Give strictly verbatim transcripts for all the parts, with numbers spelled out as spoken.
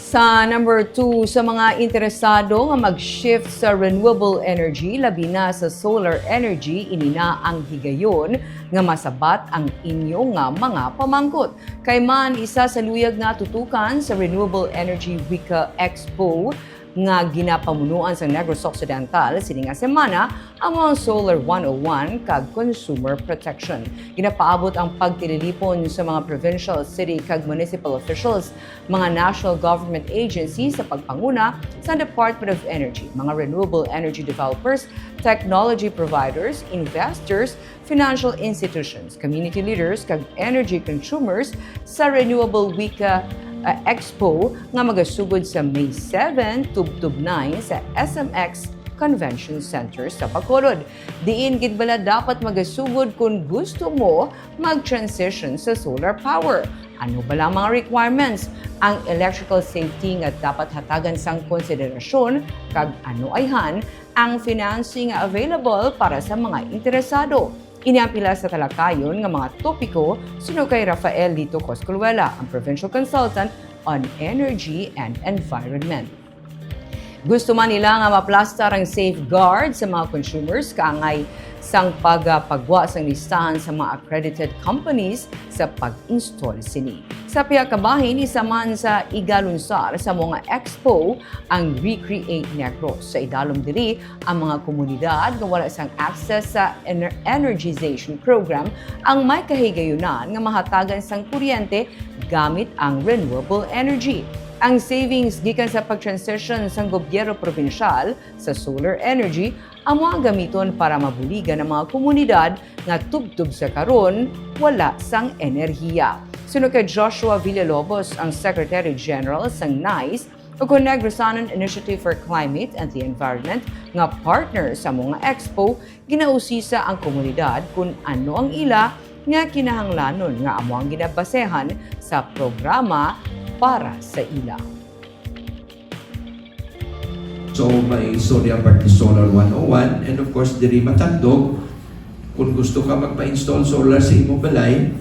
Sa number two, sa mga interesado nga mag-shift sa renewable energy, labi na sa solar energy, ini na ang higayon nga masabat ang inyo nga mga pamangkot. Kay man, isa sa luyag nga tutukan sa Renewable Energy Week Expo nga ginapamunuan sa Negros Occidental sining nga semana, amo ang Solar one oh one kag Consumer Protection. Ginapaabot ang pagtililipon sa mga provincial, city, kag municipal officials, mga national government agencies sa pagpanguna sa Department of Energy, mga renewable energy developers, technology providers, investors, financial institutions, community leaders, kag energy consumers sa Renewable Week, uh, uh, Expo nga magasugod sa May seven tubtob nine sa S M X Convention Center sa Bacolod. Diin gid bala dapat magasugod kon gusto mo mag-transition sa solar power? Ano bala ang mga requirements? Ang electrical safety nga dapat hatagan sang konsiderasyon, kag ano ayhan ang financing nga available para sa mga interesado? Ini ang pila sa talakayon nga mga topiko suno kay Rafael Lito Coscoluela, ang Provincial Consultant on Energy and Environment. Gusto man nila nga maplastar ang safeguard sa mga consumers kaangay sang pagpagwa sang listahan sa mga accredited companies sa pag-install sini. Sa pihak kabahin, isa man sa igalunsar sa mga expo ang Recreate Negros. Sa idalom diri, ang mga komunidad nga wala sang access sa ener-, energization program ang may kahigayunan nga mahatagan sang kuryente gamit ang renewable energy. Ang savings gikan sa pag-transition sang gobyerno probinsyal sa solar energy amo ang gamiton para mabuligan ang mga komunidad nga tubtob sa karon wala sang enerhiya. Suno kay Joshua Villalobos, ang Secretary General sang NICE, o kon Negrosanon Initiative for Climate and the Environment nga partner sa mga expo, ginausisa ang komunidad kon ano ang ila nga kinahanglanon nga amo ang ginabasehan sa programa para sa ila. So, may istorya ang Party Solar one oh one, and of course, diri matandog, kung gusto ka magpa-install solar sa imo balay,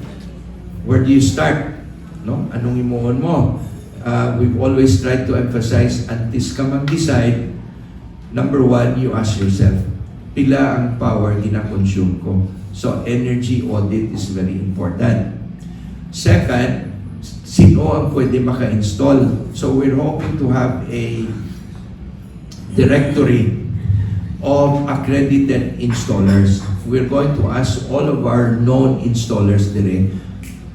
where do you start? No? Anong imuhon mo? Uh, we've always tried to emphasize, antes ka mag-decide, number one, you ask yourself, pila ang power gina-consume ko? So, energy audit is very important. Second, sino ang pwede maka-install? So, we're hoping to have a directory of accredited installers. We're going to ask all of our known installers diri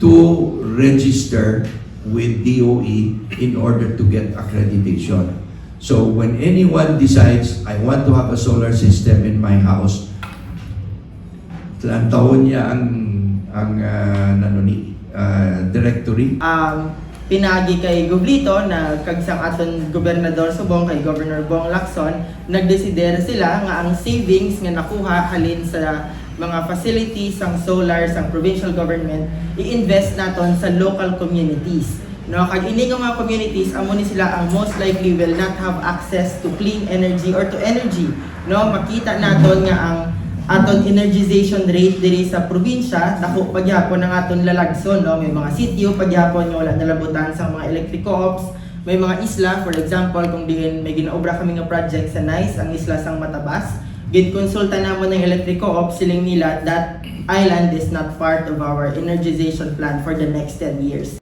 to register with D O E in order to get accreditation. So when anyone decides, "I want to have a solar system in my house," lantawon niya ang, ang, ah, nano ni, ah, directory. Um, pinaagi kay Goblito na kag sang aton gobernador subong kay Governor Bong Lacson, nagdesider sila nga ang savings nga nakuha halin sa mga facilities sang solar sang provincial government i-invest naton sa local communities. No, kag ini nga mga communities amo ni sila ang most likely will not have access to clean energy or to energy. No, makita naton nga ang aton energization rate diri sa probinsya, dako pa gyapon ang aton lalagson, no? May mga sitio pa gyapon nga wala nalabutan sang mga electric co-ops. May mga isla, for example, kung diin may ginaobra kami nga project sa NICE, ang isla sang Matabas, ginkonsulta namon ang electric co-op, siling nila that island is not part of our energization plan for the next ten years.